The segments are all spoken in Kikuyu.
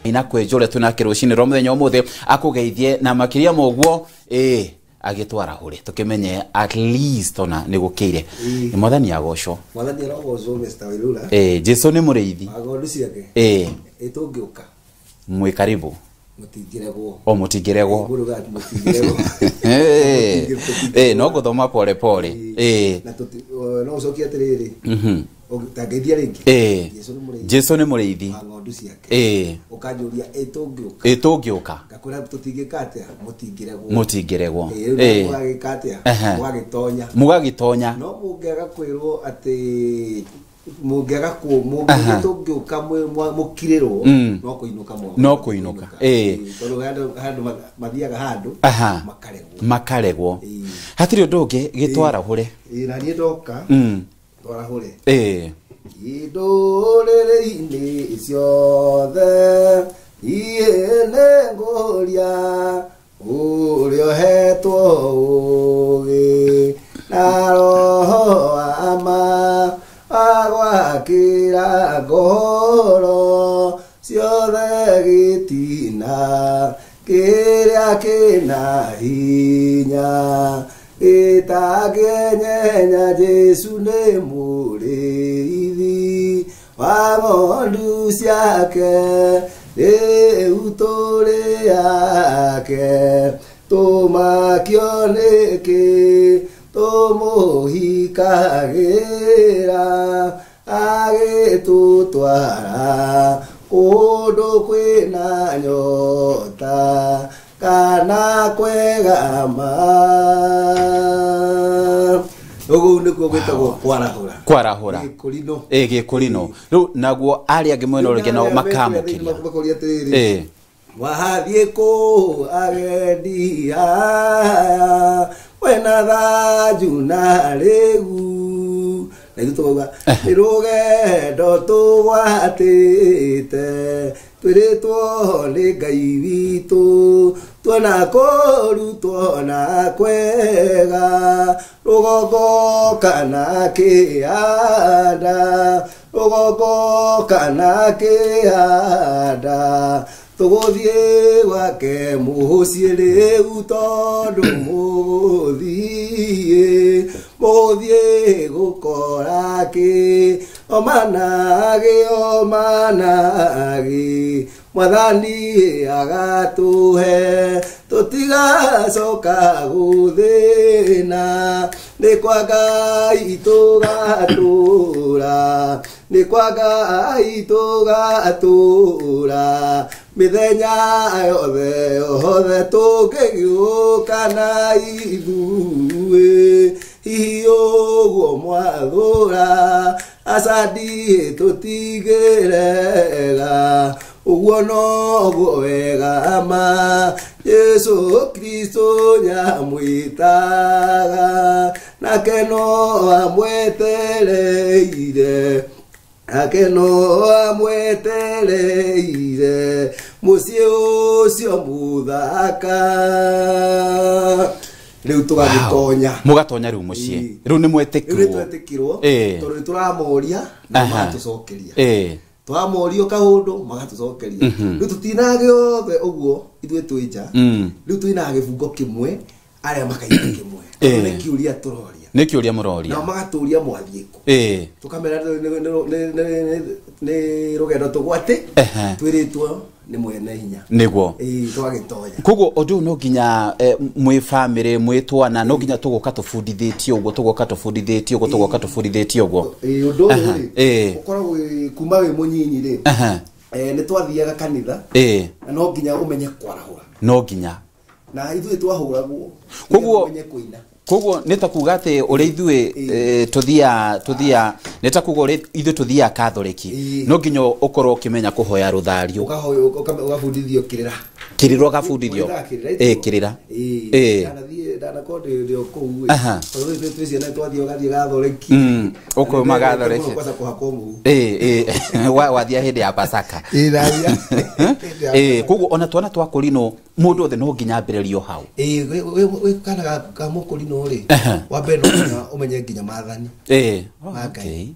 Ina kwenjũre twĩnake rũcinĩ rwa mũthenya ũmũthĩ akũgeithie na makĩria moguo agĩtwarahũre tũkĩmenye at least ona nĩ gũkĩire. Nĩ mwathani agocwo. Mwathani arogocwo Mr. Wairura. Jesu nĩ mũrĩithi. Ng'ondu ciake. Tũngĩũka. Mwĩ karibu. Mũtingĩregwo. O mũtingĩregwo. Mũtingĩregwo. No gũthoma pole pole. Na no ũcokie atĩrĩrĩ. Tangeithia rĩngĩ. Jesu nĩ mũrĩithi. Wa ng'ondu ciake. Ũkanjũria tũngĩũka. Tũngĩũka. Ngakwĩra tũtingĩka atĩa? Mũtingĩregwo. Mũtingĩregwo. Mũgagĩka atĩa? Mũgagĩtonya. Mũgagĩtonya. No mũngĩaga kwĩrwo atĩ mũngĩaga tũngĩũka mũkirĩrwo no kũinũka mwa. No kũinũka. Tondũ handũ mathiaga handũ makaregwo. Makaregwo. Hatirĩ ũndũ ũngĩ gĩtwarahũre. Na niĩ ndoka twarahũre. Ndũrĩrĩ-inĩ ciothe niĩ nĩngũria ũrĩa ũhetwo ũũgĩ na roho wa ma agwakĩra ngoro ciothe gĩtina kĩrĩa kĩna hinya gĩtangĩenyenya. Jesu nĩ mũrĩithi wa ng'ondu ciake rĩu tũrĩ ake tũmakio nĩkĩ tũmũhikagĩra agĩtũtwara kũndũ kwĩna nyota kana kwegama. Ũguo nĩkuo gwĩtagwo kwarahũra. Kwarahũra. Gĩkũrinũ. Gĩkũrinũ. Rĩu naguo arĩa angĩ mwena ũrĩa nao makamũkĩria. Makoria atĩrĩrĩ. Wahathiĩ kũ agendi aya wena thanju na rĩgu. Na ithuĩ tũkauga nĩ rũgendo tũgwatĩte twĩrĩtwo nĩ Ngai witũ tuona kũru tuona kwega rũgongo kana kĩanda rũgongo kana kĩanda tũgũthiĩ gwake mũciĩ rĩu tondũ mũgũthiĩ gũkora kĩ omanagĩ omanagĩ mwathani agatũhe tũtigacoka gũthĩna nĩ kwa Ngai tũgatũra nĩ kwa Ngai tũgatũra mĩthenya yothe yothe tũngĩgĩũka na ithuĩ hihi ũguo mwathũra acandi tũtigĩrega ũguo noguo wega ma Jesu Kristo nyamwĩtaga nake no amwetereire nake no amwetereire mũciĩ ũcio mũthaka. Rĩu tũgagĩtonya. Mũgatonya rĩu mũciĩ. Rĩu nĩ mwetĩkirwo. Rĩu nĩ twetĩkirwo tondũ nĩ tũramoria na magatũcokeria. Twamorio kaũndũ magatũcokeria. Rĩu tũtinaga gĩothe ũguo ithuĩ twĩ nja. Rĩu twĩnaga gĩbungo kĩmwe arĩa makaina kĩmwe. Nĩ kĩũria tũroria. Nĩ kĩũria mũroria. Nao magatũria mwathiĩ kũ. Tũkamera nĩ rũgendo tũgwatĩ twĩrĩtwo nĩ mwene hinya. Nĩguo. Tũgagĩtonya. Koguo ũndũ ũyũ no nginya mwĩ bamĩrĩ mwĩ twana no nginya tũgoka tũbundithĩtio ũguo tũgoka tũbundithĩtio ũguo tũgoka tũbundithĩtio ũguo. Ũndũ ũyũ rĩ ũkoragwo kuma wĩ mũnyinyi rĩ nĩ twathiaga kanitha na no nginya ũmenye kwarahũra. No nginya. Na ithuĩ twahũragwo. Koguo ũmenye kũina. Koguo nĩ ta kuga atĩ ũrĩa ithuĩ tũthia nĩ ta kuga ũrĩa ithuĩ tũthiaga Katholiki no nginya ũkorwo ũkĩmenya kũhoya rũthario. Ũgabundithio kĩrĩra. Kĩrĩra ũgabundithio. Kĩrĩra. Ndanathiĩ ndanakorwo ndĩ o kũu. Tondũ twĩ ciana twathiĩ ũgathiĩ Gatholiki. Ũkauma Gatholiki. Kwanza kũhakwo mũhu. Wathia hĩndĩ ya Pasaka. Koguo ona twana twa kũrinũ mũndũ othe no nginya ambĩrĩrio hau. Wĩ kana ka mũkũrinũ rĩ wa mbere no nginya ũmenye nginya maathani.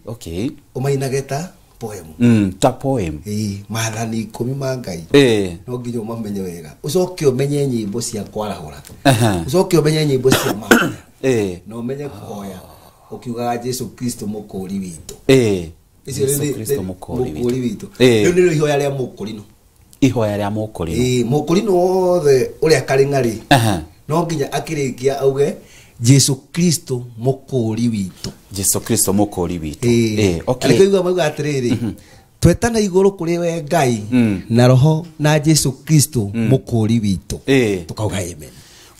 Okay. Ũmainage ta Poem. Ta poem. Maathani 10 ma Ngai. No nginya ũmamenye wega. Ũcoke ũmenye nyĩmbo cia kwarahũra. Ũcoke ũmenye nyĩmbo cia mahoya. Na ũmenye kũhoya ũkiugaga Jesu Kristo mũkũũri witũ. Jesu Kristo mũkũũri witũ. Rĩu nĩrĩo ihoya rĩa mũkũrinũ. Ihoya rĩa mũkũrinũ. Mũkũrinũ wothe ũrĩa karĩng'arĩ. No nginya akĩrĩkia auge Jesu Kristo mũkũũri witũ. Jesu Kristo mũkũũri witũ. Okay. Arĩkĩuga mauga atĩrĩrĩ, twetana igũrũ kũrĩ we Ngai na roho na Jesu Kristo mũkũũri witũ. Tukauga amen.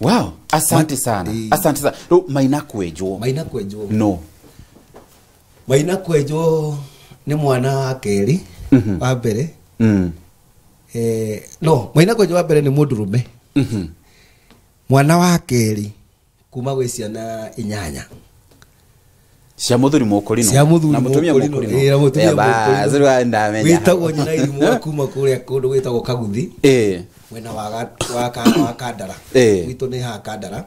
Wow, asante sana. Asante sana. Rĩu Maina Kwenjwo. Maina Kwenjwo. No. Maina Kwenjwo nĩ mwana wa kerĩ wa mbere. No, Maina Kwenjwo wa mbere nĩ mũndũrũme. Mwana wa kerĩ kuma gwĩ ciana 8. Cia mũthuri mũkũrinũ. Cia mũthuri na mũtumia mũkũrinũ. Na mũtumia mũkũrinũ. Wĩtagwo nyina Irimũ kuma kũrĩa kũndũ gwĩtagwo Kaguthi. Mwena wa Kandara. Gwitũ nĩ haha Kandara.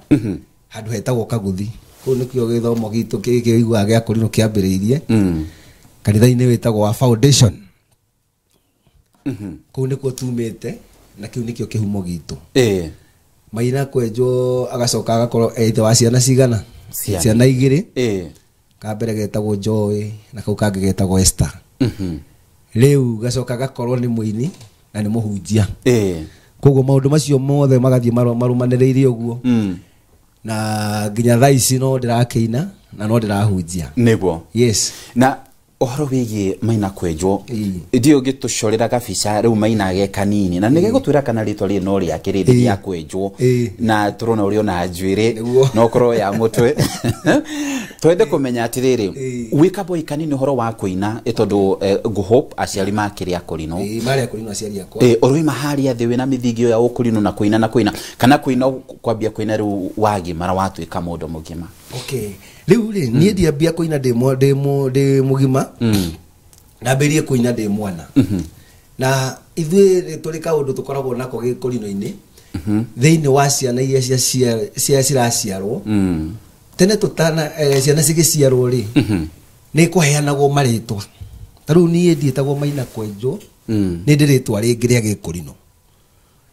Handũ hetagwo Kaguthi. Kũu nĩkĩo gĩthomo gitũ kĩiguaga gĩa kũrinũ kĩambĩrĩirie. Kanitha-inĩ wĩtagwo wa Foundation. Kũu nĩkuo tumĩte na kĩu nĩkĩo kĩhumo gitũ. Maina Kwenjwo agacoka agakorwo ithe wa ciana cigana? Ciana 2. Ka mbere getagwo Joy na kau kangĩ getagwo Esther. Rĩu gacoka gakorwo nĩ mũini na nĩ mũhunjia. Koguo maũndũ macio mothe magathiĩ marũmanĩrĩire ũguo. Na nginya thaa ici no ndĩrakĩina na no ndĩrahunjia. Nĩguo. Yes. Na ũhoro wĩgiĩ Maina Kwenjwo ndiũ ũngĩtũcorera gabica rĩu Maina ge kanini na nĩgegũtwĩra kana rĩtwa rĩrĩ no rĩake rĩrĩ rĩa Kwenjwo na tũrona ũrĩ ona njuĩrĩ no ũkorwo ya mũtwe. Twende kũmenya atĩrĩrĩ, wĩ kaboi kanini ũhoro wa kũina tondũ ngũhope aciari makĩrĩ akũrinũ. Marĩ akũrinũ aciari akwa. Ũroima harĩa thĩ wĩna mĩthingi ĩyo ya ũkũrinũ na kũina na kũina kana kũina kwambia kũina rĩu wagimara watuĩka mũndũ mũgima. Okay. Rĩu rĩ niĩ ndiambia kũina ndĩ mũgima. Ndambĩrĩrie kũina ndĩ mwana. Na ithuĩ tũrĩ kaũndũ tũkoragwo nako gĩkũrinũ-inĩ thĩinĩ wa ciana iria cia ciraciarwo. Tene tũtana ciana cigĩciarwo rĩ nĩ kũheanagwo marĩtwa. Ta rĩu niĩ ndiĩtagwo Maina Kwenjwo, nĩ ndĩ rĩtwa rĩngĩ rĩa gĩkũrinũ.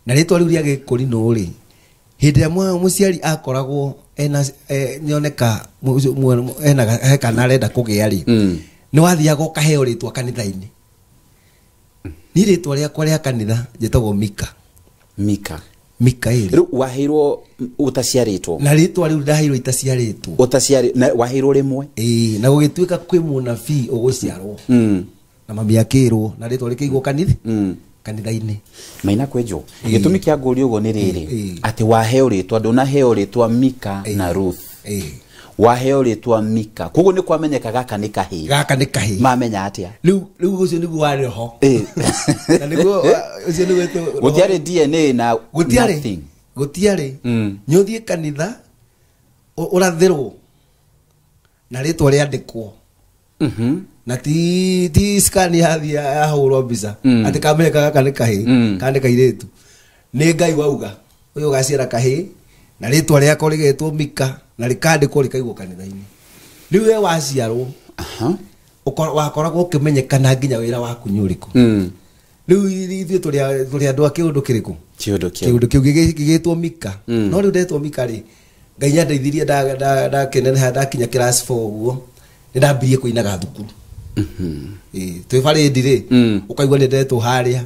Na rĩtwa rĩu rĩa gĩkũrinũ rĩ, hĩndĩ ĩrĩa mũciari akoragwo ena nyoneka ena he kana arenda kũgĩa rĩ, nĩ wathiaga ũkaheo rĩtwa kanitha-inĩ. Niĩ rĩtwa rĩakwa rĩa kanitha njĩtagwo Mika. Mika. Mika ĩrĩ. Rĩu waheirwo ũtaciarĩtwo? Na rĩtwa rĩu ndaheirwo itaciarĩtwo. Ũtaciarĩ na waheirwo rĩmwe? Na gũgĩtuĩka kwĩ mũnabii ũgũciarwo. Na mami akĩrwo na rĩtwa rĩkĩigwo kanitha. Kanitha-inĩ. Maina Kwenjwo, gĩtũmi kĩa ngũria ũguo nĩ rĩrĩ, atĩ waheo rĩtwa ndũnaheo rĩtwa Mika na Ruth. Waheo rĩtwa Mika. Koguo nĩ kwamenyeka gaka nĩ kahĩĩ. Gaka nĩ kahĩĩ. Mamenya atĩa? Rĩu ũcio nĩguo warĩ ho. Na nĩguo ũcio nĩguo gũtiarĩ DNA na gũtiarĩ. Gũtiarĩ. Nĩ ũthiĩ kanitha ũrathĩrwo na rĩtwa rĩandĩkwo. Na ti scan yathiĩ yahũrwo mbica atĩ kamenyeka gaka nĩ kahĩĩ kana nĩ kairĩtu. Nĩ Ngai wauga ũyũ ũgaciara kahĩĩ na rĩtwa rĩako rĩgetwo Mika na rĩkandĩkwo rĩkaigwo kanitha-inĩ. Rĩu we waciarwo wakoragwo ũkĩmenyekana nginya wĩra waku nĩ ũrĩkũ. Rĩu ithuĩ tũrĩ andũ a kĩũndũ kĩrĩkũ? Kĩũndũ kĩu gĩgĩtwo Mika. No rĩu ndetwo Mika rĩ, Ngai nĩandeithirie ndakeneneha ndakinya class 4 ũguo nĩ ndambirie kũinaga thukuru. Twĩ barĩndi rĩ, ũkaigua nĩ ndetwo harĩa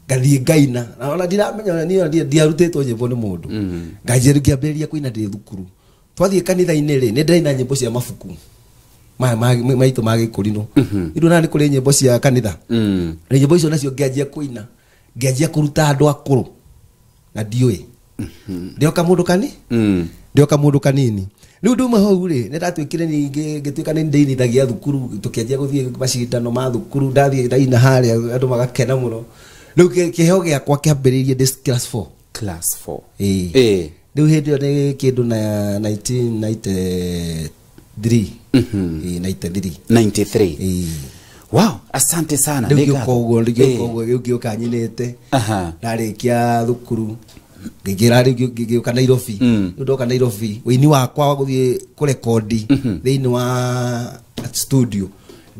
ngathiĩ ngaina na ona ndiramenya niĩ ndiarutĩtwo nyĩmbo nĩ mũndũ. Nganjia ngĩambĩrĩria kũina ndĩ thukuru. Twathiĩ kanitha-inĩ rĩ, nĩ ndĩraina nyĩmbo cia mabuku maitũ ma gĩkũrinũ. Ithuĩ na nĩ kũrĩ nyĩmbo cia kanitha. Na nyĩmbo icio nacio ngĩanjia kũina, ngĩanjia kũruta andũ akũrũ na ndiũĩ. Ndĩoka mũndũ kani? Ndĩoka mũndũ kanini. Rĩu nduma hau rĩ, nĩ ndatuĩkire ningĩ ngĩtuĩka nĩ ndĩinithagia thukuru, tũkĩanjia gũthiĩ macindano ma thukuru, ndathiĩ ndaina harĩa andũ magakena mũno. Rĩu kĩheo gĩakwa kĩambĩrĩirie ndĩ class 4. Class 4. Rĩu hĩndĩ ĩyo nĩ kĩndũ na 1993. 93. 93. Wow, asante sana. Rĩu ngĩũka ũguo, rĩu ngĩũka nyinĩte. Ndarĩkia thukuru ngĩingĩra rĩu ngĩũka Nairobi. Rĩu ndoka Nairobi, ũini wakwa wa gũthiĩ kũrekondi thĩinĩ wa studio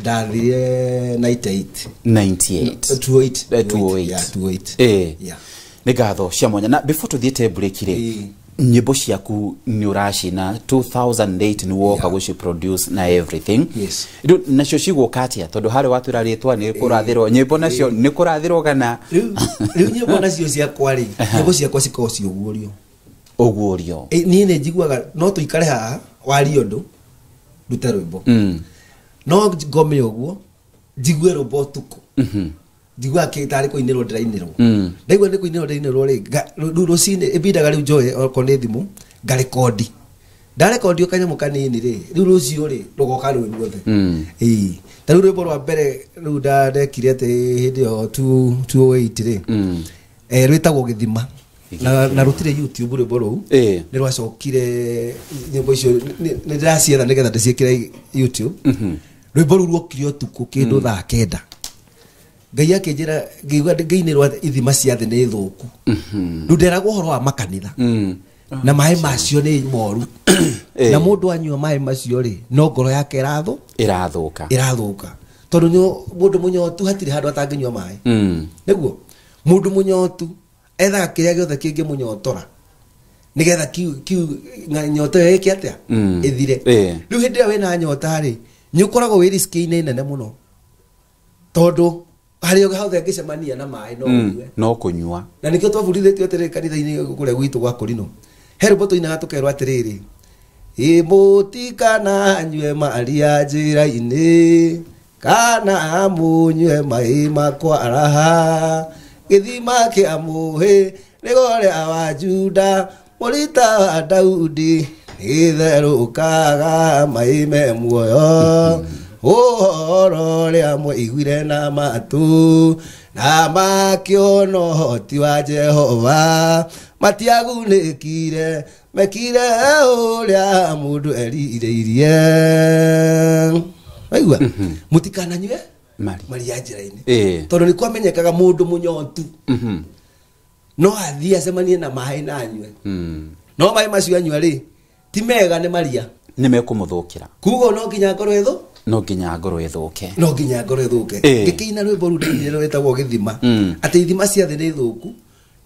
Ndathire 98 98 208 208 yeah 208 yeah. Nĩ ngatho cia mwanya. Na before tuthiĩte break rĩ, nyĩmbo ciaku nĩ ũracina 2008 nĩ woka gũci produce na everything. Yes. Rĩu nacio cigũka atĩa tondũ harĩ watwĩra rĩtwa nĩ kũrathĩrwo nyĩmbo nacio nĩ kũrathĩrwo kana rĩu nyĩmbo nacio ciakwa rĩ, nyĩmbo ciakwa cikoragwo ciũguũrio ũguũrio. Niĩ nĩ njiguaga no tũikare haha warie ũndũ ndute rwĩmbo. No ngome ũguo njigue rwĩmbo ũtukũ. Njiguaga tarĩ kũinĩrwo ndĩrainĩrwo. Ndaigua nĩ kũinĩrwo ndĩrainĩrwo rĩ, rĩu rũcinĩ ĩbindaga rĩu njoe okorwo nĩ thimũ ngarekondi. Ndarekondi kanyamũ kanini rĩ, rĩu rũciũ rĩ rũgoka rwĩ ruothe. Ĩĩ. Ta rĩu rwĩmbo rwa mbere rĩu ndekire atĩ hĩndĩ ĩyo 208 rĩ. Rwĩtagwo Gĩthima. Na rũtirĩ YouTube rwĩmbo rũu. Nĩ rwacokire nyĩmbo icio nĩ ndĩracietha nĩgetha ndĩciĩkĩre YouTube. Rwĩmbo rũu ruokire ũtukũ kĩndũ thaa 9. Ngai akĩnjĩra ngĩigua ngĩinĩrwo ithima cia thĩ nĩ thũku. Rĩu nderagwo ũhoro wa makanitha. Na maĩ macio nĩ moru. Na mũndũ anyua maĩ macio rĩ, no ngoro yake ĩrathũka. Ĩrathũka. Tondũ nĩ mũndũ mũnyotu hatirĩ handũ atangĩnyua maĩ. Nĩguo mũndũ mũnyotu ethaga kĩrĩa gĩothe kĩngĩmũnyotora nĩgetha kiu nyota ĩyo ĩke atĩa ĩthire. Rĩu hĩndĩ ĩrĩa wĩna nyota rĩ, nĩ ũkoragwo wĩ riski-inĩ nene mũno tondũ harĩa hothe angĩcemania na maĩ no ũnyue. No kũnyua. Na nĩkĩo twabundithĩtio atĩrĩrĩ kanitha-inĩ kũrĩa gwitũ gwa Kũrinũ. He rwĩmbo tũinaga tũkerwo atĩrĩrĩ, ĩ mũtikananyue maria njĩra-inĩ kana mũnyue maĩ makwa araha gĩthima kĩa mũhĩ nĩgũrĩa wa Juda mũrita wa Daudi gĩtherũkaga maĩ me muoyo ũhoro ũrĩa mwaiguire na matũ na makĩona ũhoti wa Jehova matiagunĩkire mekire ũrĩa mũndũ erirĩirie. Waigua? Mũtikananyue maria njĩra-inĩ. Tondũ nĩ kwamenyekaga mũndũ mũnyotu no athiĩ acemanie na maĩ na anyue. No maĩ macio anyua rĩ, ti mega nĩ maria. Nĩ mekũmũthũkĩra. Kuguo no nginya ngoro ĩthũ? No nginya ngoro ĩthũke. No nginya ngoro ĩthũke. Ngĩkĩina rwĩmbo rũu ndĩinire rwĩtagwo Gĩthima. Atĩ ithima cia thĩ nĩ thũku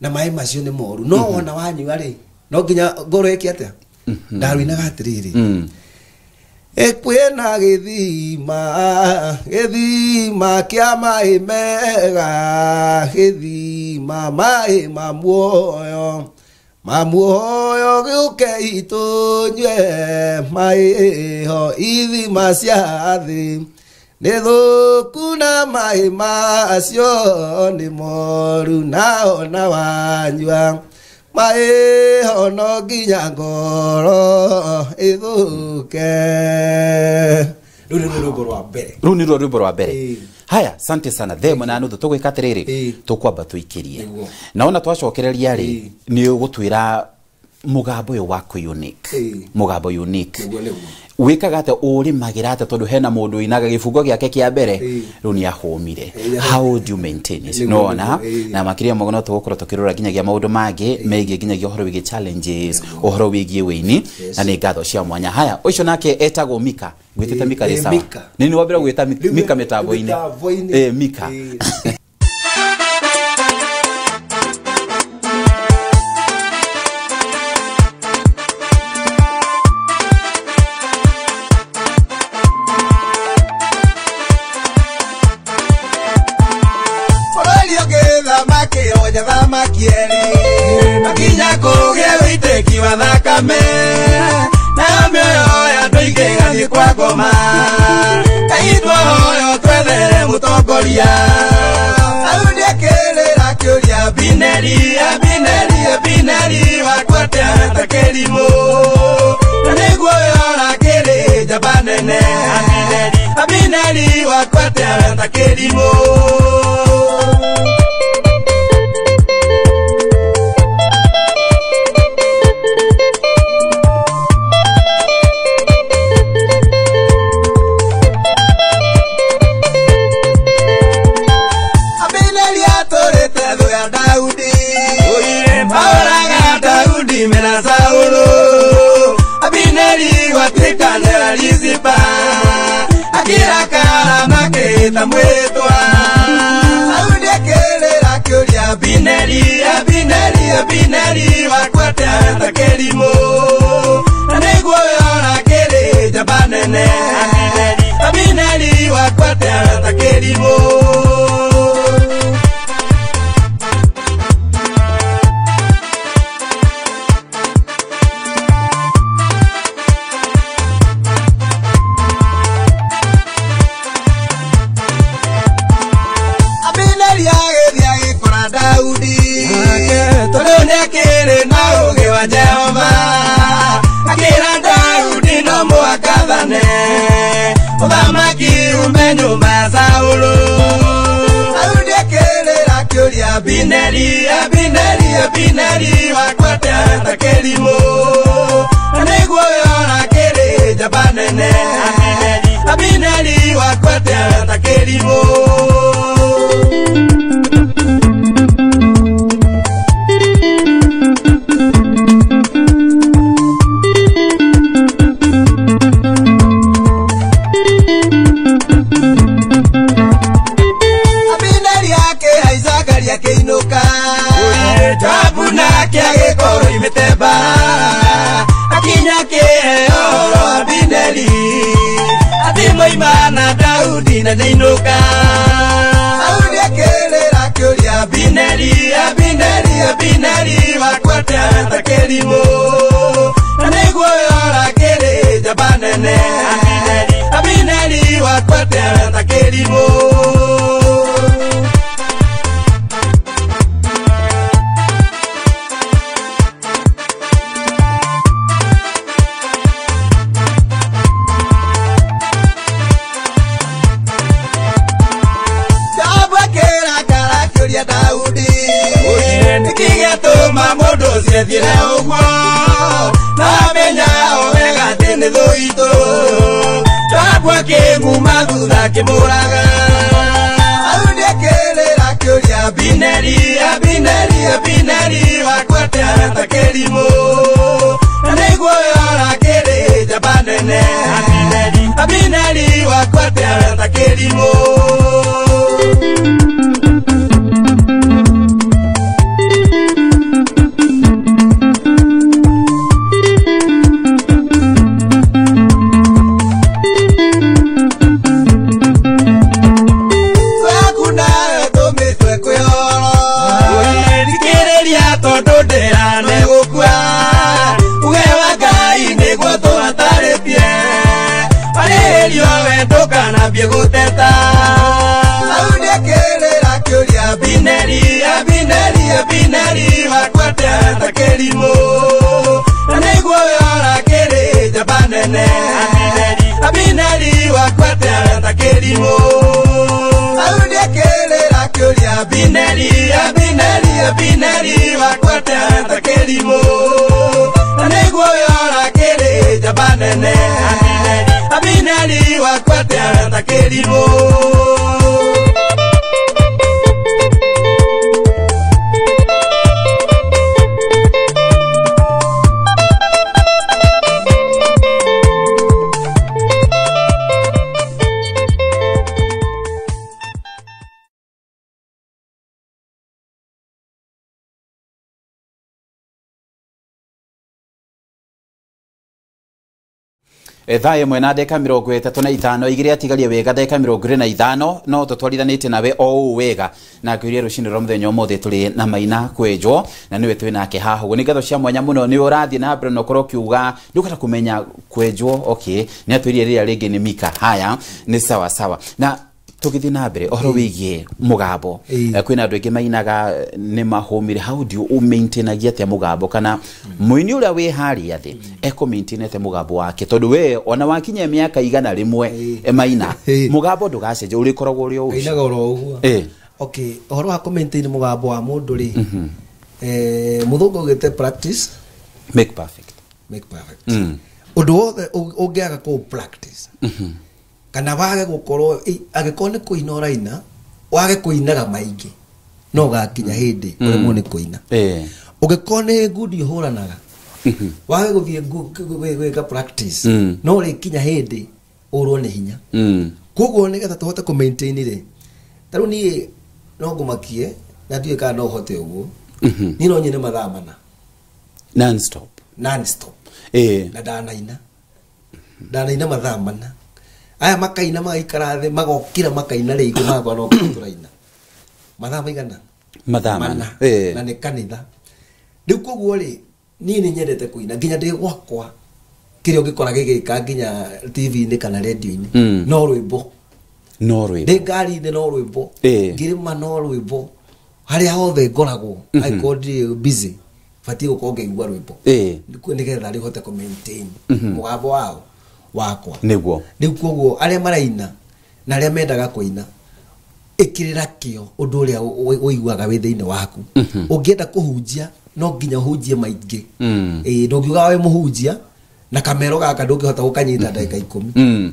na maĩ macio nĩ moru. No wona wanyua rĩ, no nginya ngoro ĩke atĩa? Ndarũinaga atĩrĩrĩ. Kwĩna gĩthima, gĩthima kĩa maĩ mega, gĩthima maĩ ma muoyo. Mamuoyo gĩũke itũnyue maĩ ho ithima cia thĩ nĩ thũku na maĩ macio nĩ moru nao na wanyua maĩ ho no nginya ngoro ĩthũke. Rĩu nĩ rwĩmbo rwa mbere. Rĩu nĩ rwĩmbo rwa mbere. Haya, sante sana. Themo na nuthu tũgwĩka atĩrĩrĩ, tũkwamba tũikĩrie. Na ona twacokereria rĩ, nĩ ũgũtwĩra mũgambo ũyũ waku unique. Mũgambo unique. Wĩkaga atĩa, ũrĩmagĩra atĩa tondũ hena mũndũ ũinaga gĩbungo gĩake kĩa mbere rĩu nĩ ahũmire. How do you maintain it? No ona na makĩria mũno no tũgũkorwo tũkĩrora nginyagia maũndũ mangĩ megiĩ nginyagia ũhoro wĩgiĩ challenges, ũhoro wĩgiĩ wĩini na nĩ ngatho cia mwanya. Haya, ũcio nake etagwo Mika. Gwĩtĩte Mika rĩ sawa. Nĩ nĩ wambĩra gwĩta Mika mĩtambo-inĩ. Mika. Makinya kũgĩa wĩitĩki wa thakame nayo mĩoyo ya andũ aingĩ ĩgathiĩ kwa ngoma. Ngai twahoya twethere mũtongoria. Daudi akĩrĩra akĩũria Abineri, Abineri, Abineri wakwa atĩa ta kĩrimũ. Na nĩguo ũyũ ũrakĩrĩ njamba nene. Abineri, Abineri wakwa atĩa ta kĩrimũ. Mena Saulu Abineri gwatuĩka nĩwe Rizipa akĩrakara. ta mwĩtwa. Daudi akĩrĩra akĩũria Abineri, Abineri, Abineri wakwa atĩa ta kĩrimũ, na nĩguo ũrakĩrĩ njamba nene. Abineri wakwa atĩa ta kĩrimũ. Abineri agĩthiĩ agĩkora Daudi, tondũ nĩakĩrĩ na ũũgĩ wa Jehova. Akĩra Daudi no mũhaka athane, ũthamaki ume nyũmba ya Saũlũ. Daudi akĩrĩra akĩũria Abineri, Abineri, Abineri wakwa atĩa ta kĩrimũ, na nĩguo ũrakĩrĩ njamba nene. Abineri wakwa atĩa ta kĩrimũ. Abineri akĩhaica ngari akĩinũka, Joabu nake agĩkorwo oimĩte mbaara. Akinya akĩheo ũhoro Abineri atĩ moima na Daudi na nĩainũka. Daudi akĩrĩra akĩũria Abineri, Abineri, Abineri wakwa atĩa ta kĩrimũ, na nĩguo ũrakĩrĩ njamba nene. Abineri wakwa atĩa ta kĩrimũ. Joabu akĩrakara akĩũria Daudi, nĩkĩ gĩatũma mũndũ ũcio athiĩre ũguo, na amenya o wega atĩ nĩ thũ itũ. Joabu akĩmuma thutha akĩmũraga. Daudi akĩrĩra akĩũria Abineri, Abineri, Abineri wakwa atĩa ta kĩrimũ, na nĩguo ũrakĩrĩ njamba nene. Abineri wakwa atĩa ta kĩrimũ. Twaku nawe tũmĩtwe kwĩhoro, thikĩrĩria tondũ ndĩranegũkua. Uge wa Ngai nĩguo tũhatarĩtie, warĩrĩrio we ndũkanambie gũteta. Daudi akĩrĩra akĩũria Abineri, Abineri, Abineri wakwa atĩa ta kĩrimũ, na nĩguo ũrakĩrĩ njamba nene. Abineri wakwa atĩa ta kĩrimũ. Daudi akĩrĩra akĩũria Abineri, Abineri, Abineri wakwa atĩa ta kĩrimũ, na nĩguo ũrakĩrĩ njamba nene. Abineri wakwa atĩa ta kĩrimũ. Thaa ĩmwe na ndagĩka 35 igĩrĩ atigarie wega ndagĩka 25 no tũtwarithanĩtie nawe o ũũ wega na ngwĩrie rũcinĩ rwa mũthenya ũmũthĩ tũrĩ na Maina Kwenjwo na nĩwe twĩ nake haha ũguo. Nĩ ngatho cia mwanya mũno nĩ ũrathiĩ na mbere na ũkorwo ũkiuga ndũkwenda kũmenya Kwenjwo. Okay, nĩ atwĩrire rĩrĩa rĩngĩ nĩ Mika. Haya, nĩ sawa sawa. Na tũgĩthiĩ na mbere ũhoro wĩgiĩ mũgambo, kwĩna andũ aingĩ mainaga nĩ mahũmire. How do you maintainagia atĩa mũgambo, kana mũini ũrĩa wĩ harĩa thĩ ekũ maintain atĩa mũgambo wake, tondũ we ona wakinya mĩaka 100 maina mũgambo ndũgacenjia, ũrĩkoragwo ũrĩ o ũcio. Ainaga oro ũguo. Okay, ũhoro wa kũ maintain mũgambo wa mũndũ rĩ, mũthũngũ augĩte practice make perfect. Make perfect. Ũndũ wothe ũngĩaga kũ practice, kana wage gũkorwo angĩkorwo nĩ kũina ũraina, wage kũinaga maingĩ, no ũgakinya hĩndĩ ũremwo nĩ kũina. Ũngĩkorwo nĩ ngundi ũhũranaga, wage gũthiĩ gwĩka practice, no ũrĩkinya hĩndĩ ũrwo nĩ hinya. Koguo nĩgetha tũhote kũ maintain rĩ, ta rĩu niĩ no ngũmakie na ndiũĩ kana no hote ũguo. Niĩ no nyine mathaa mana non stop. Non stop. Na ndanaina mathaa mana. Aya makaina magaikara thĩ magokĩra makaina rĩngĩ magwa no tũraina mathaa maigana mathaa mana na nĩ kanitha. Rĩu koguo rĩ niĩ nĩ nyendete kũina nginya ndĩ gwakwa kĩrĩa ũngĩkora gĩgĩka nginya TV-inĩ kana radio-inĩ no rwĩmbo ndĩ ngari-inĩ no rwĩmbo ngĩrĩma no rwĩmbo harĩa hothe ngoragwo angĩkorwo ndirĩ busy batiĩ gũkorwo ngĩigua rwĩmbo nĩgetha rĩhote kũ maintain mũgambo wao wakwa. Nĩguo rĩu koguo arĩa maraina na arĩa mendaga kũina ĩkĩrĩra kĩo ũndũ ũrĩa ũiguaga wĩ thĩinĩ waku. Ũngĩenda kũhunjia no nginya ũhunjie maingĩ. Ndũngiuga wĩ mũhunjia na kamero gaka ndũngĩhota gũkanyita ndagĩka 10.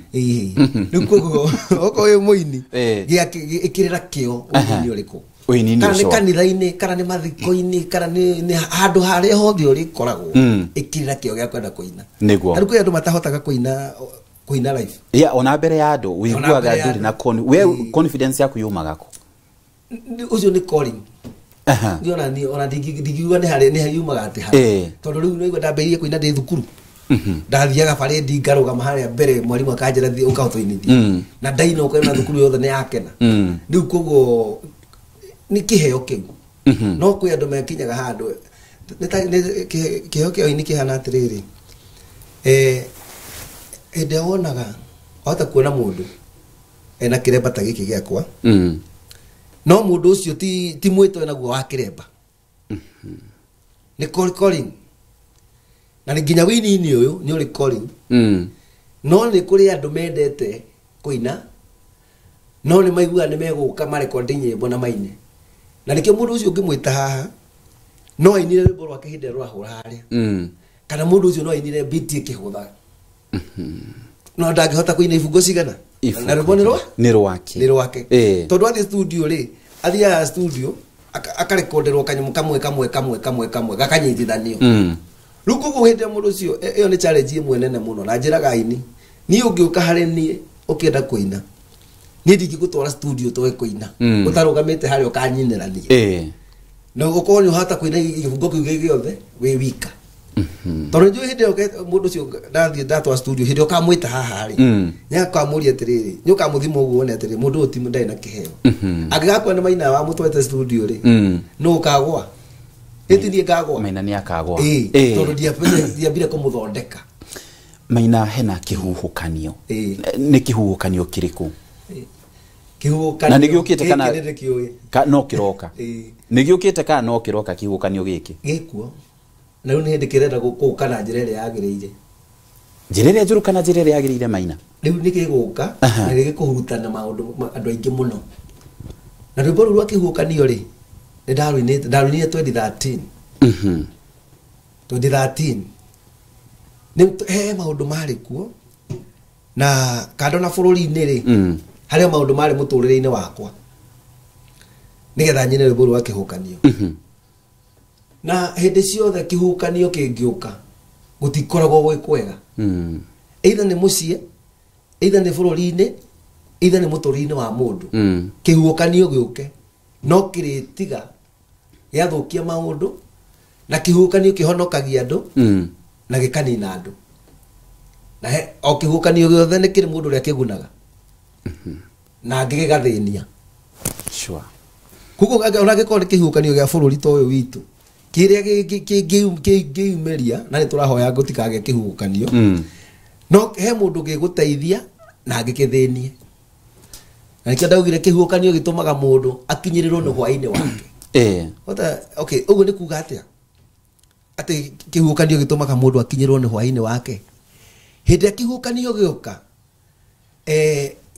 Rĩu koguo okorwo wĩ mũini ĩkĩrĩra kĩo ũini ũrĩkũ, kana nĩ kanitha-inĩ kana nĩ mathiko-inĩ kana nĩ handũ harĩa hothe ũrĩkoragwo, ĩkĩrĩra kĩo gĩa kwenda kũina. Nĩguo rĩu kwĩ andũ matahotaga kũina live. Yeah, ona mbere ya andũ ũiguaga ndũrĩ na we confidence yaku yumaga kũ? Ũcio nĩ calling. Ndiona ni ona ndingiuga nĩ harĩa nĩ yumaga atĩ harĩa, tondũ rĩu nĩguo ndambĩrĩirie kũina ndĩ thukuru. Ndathiaga parade ngarũgama harĩa mbere mwarimu akanjĩra thiĩ ũka ũtũinithie na ndaina ũkona thukuru yothe nĩ yakena. Rĩu koguo nĩ kĩheo kĩu. No kwĩ andũ mekinyaga handũ kĩheo kĩa ũini kĩhana atĩrĩrĩ, hĩndĩ ĩrĩa wonaga wahota kuona mũndũ ena kĩremba ta gĩkĩ gĩakwa, no mũndũ ũcio ti mwĩto enaguo wa kĩremba, nĩ calling. Na nginya wini-inĩ ũyũ nĩ ũrĩ calling. No nĩ kũrĩ andũ mendete kũina no nĩ maiguaga nĩ megũka marekondi nyĩmbo na maine, na nĩkĩo mũndũ ũcio ũngĩmwĩta haha no ainire rwĩmbo rwake hĩndĩ ĩrĩa rũrahũra harĩa, kana mũndũ ũcio no ainire beat ĩkĩhũtha, no ndangĩhota kũina ibungo cigana na rwĩmbo nĩ rwake nĩ rwake. Tondũ athiĩ studio rĩ, athiaga studio akarekonderwo kanyamũ kamwe kamwe kamwe kamwe kamwe gakanyitithanio. Rĩu koguo hĩndĩ ĩrĩa mũndũ ũcio, ĩyo nĩ challenge ĩmwe nene mũno na njĩraga aini niĩ ũngĩũka harĩ niĩ ũkĩenda kũina niĩ ndingĩgũtwara studio tũge kũina ũtarũgamĩte harĩa ũkanyinĩra niĩ, na ũkorwo nĩ ũhota kũina gĩbungo kĩu gĩ gĩothe wĩ wika. Tondũ njũĩ hĩndĩ ĩyo mũndũ ũcio ndathiĩ ndatwara studio hĩndĩ ĩyo ũkamwĩta haha rĩ, nĩakamũria atĩrĩrĩ, nĩ ũkamũthima ũguo wone atĩrĩrĩ mũndũ ũyũ ti ndarĩ na kĩheo. Angĩgakuona nĩ maina wamũtwarĩte studio rĩ, nũ ũkagũa? Ĩti niĩ ngagũa. Maina nĩ akagũa. Tondũ ndiambire kũmũthondeka. Maina hena kĩhuhũkanio. Nĩ kĩhuhũkanio kĩrĩkũ? Kĩhuhũkanio na nĩ gĩũkĩte kana no kĩroka? Nĩ gĩũkĩte kana no kĩroka kĩhuhũkanio gĩkĩ? Gĩkuo. Na rĩu nĩ hĩndĩ kĩrenda gũka na njĩra ĩrĩa yagĩrĩire. Njĩra ĩrĩa njũru kana njĩra ĩrĩa yagĩrĩire Maina? Rĩu nĩ gĩgũka na gĩkũhurutana maũndũ andũ aingĩ mũno. Na rwĩmbo rũu rwa kĩhuhũkanio rĩ, nĩ ndarũinire 2013. 2013 nĩ he maũndũ marĩ kuo na kando na bũrũri-inĩ rĩ, harĩa maũndũ marĩ mũtũrĩre-inĩ wakwa nĩgetha nyine rwĩmbo rwa kĩhuhũkanio. Na hĩndĩ ciothe kĩhuhũkanio kĩngĩũka gũtikoragwo gwĩ kwega. Either nĩ mũciĩ, either nĩ bũrũri-inĩ, either nĩ mũtũrĩre-inĩ wa mũndũ. Kĩhuhũkanio gĩũke no kĩrĩtiga gĩathũkia maũndũ, na kĩhuhũkanio kĩhonokagia andũ na gĩkanina andũ. Na o kĩhuhũkanio gĩothe nĩ kĩrĩ mũndũ ũrĩa kĩgunaga na angĩ gĩgathĩnia. Sure. Koguo ona angĩkorwo nĩ kĩhuhũkanio gĩa bũrũri ta ũyũ witũ kĩrĩa kĩngĩumĩria, na nĩ tũrahoya gũtikagĩe kĩhuhũkanio, no he mũndũ gĩgũteithia na angĩ kĩthĩnie. Na nĩkĩo ndaugire kĩhuhũkanio gĩtũmaga mũndũ akinyĩrĩrwo nĩ hwaĩ-inĩ wake. Okay, ũguo nĩ kuga atĩa? Atĩ kĩhuhũkanio gĩtũmaga mũndũ akinyĩrĩrwo nĩ hwaĩ-inĩ wake. Hĩndĩ ĩrĩa kĩhuhũkanio gĩoka,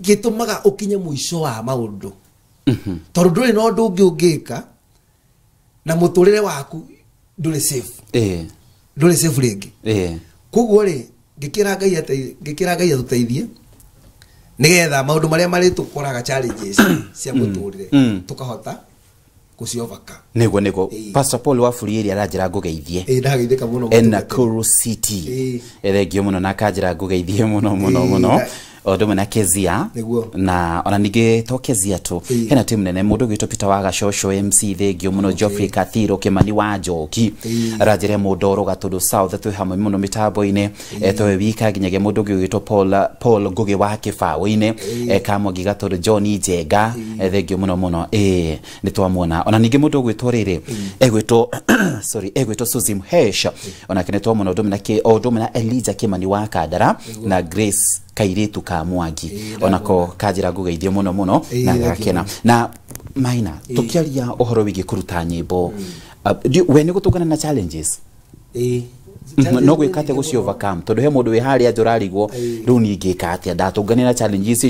gĩtũmaga ũkinye mũico wa maũndũ. Tondũ ndũrĩ na ũndũ ũngĩ ũngĩka na mũtũrĩre waku ndũrĩ safe. Ndũrĩ safe rĩngĩ. Koguo rĩ, ngĩkĩra Ngai atũteithie nĩgetha maũndũ marĩa marĩtũkoraga challenges cia mũtũrĩre tũkahota gũciovaka. Nĩguo Pastor Paul wa Burieri aranjĩra ngũgeithie. Ndageithĩka mũno. Nakuru City. Thengio mũno na akanjĩra ngũgeithie mũno mũno mũno. Ũndũ na Kezia na ona ningĩ to Kezia tu hena timu nene mũndũ gwitũ Peter wa Gacocũ MC thengio mũno Geoffrey Kathiro Kimani wa Njoki Rajere Mũndoro Gatũndũ South twĩ hamwe mũno mĩtambo-inĩ twĩ wika nginyagia mũndũ ũngĩ gwitũ Paul Ngugi wa Kĩbaũ-inĩ Kamwangi Gatũndũ John Njenga thengio mũno mũno nĩ twamuona ona ningĩ mũndũ ũgwĩtwo rĩrĩ egwĩtwo sorry egwĩtwo Suzy Mhesh onake nĩ twamuona ũndũ na Elijah Kimani wa Kandara na Grace Kairitu ka Mwangi onako kanjira ngugeithio muno muno na gakena na Maina tukiaria uhoro wigi kuruta nyimbo we ni gutungana na challenges no gwika atia guci overcome tondu he mundu wi haria njurarigwo riu ningika atia ndatungana na challenges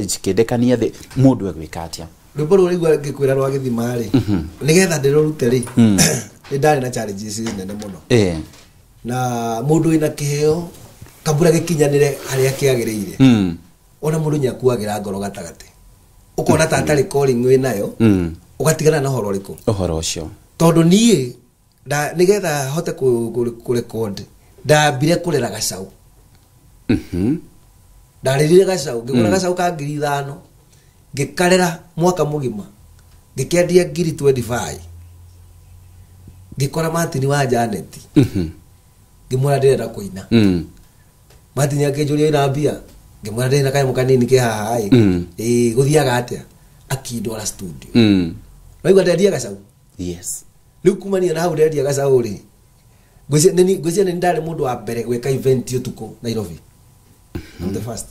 cikindekania thi mundu egwika atia rwimbo rũrũ rĩigua ngĩkwĩra rwa gĩthima rĩ nĩgetha ndĩrũrute rĩ nĩ ndarĩ na challenges nene mũno na mũndũ wĩna kĩheo kabura gĩkinyanĩre harĩa kĩagĩrĩire ona mũndũ nĩakuagĩra ngoro gatagatĩ ũkona ta atarĩ calling wĩ nayo ũgatigana na ũhoro ũrĩkũ ũhoro ũcio tondũ niĩ nĩgetha hote kũrecord ndambire kũrera gacaũ ndarĩrire gacaũ ngĩgũra gacaũ ka 5,000 ngĩkarera mwaka mũgima ngĩkĩendia 25,000 ngĩkora Martin wa Janet ngĩmwĩra ndĩrenda kũina Martin akĩnjũria ina mbia ngĩmwĩra ndĩna kanyamũ kanini ke haha ĩ gũthiaga atĩa akindwara studio waigua ndendia gacaũ yes rĩu kumania na hau ndendia gacaũ rĩ ngwĩciria nĩ ndarĩ mũndũ wa mbere gwĩka event ũtukũ Nairobi I'm the first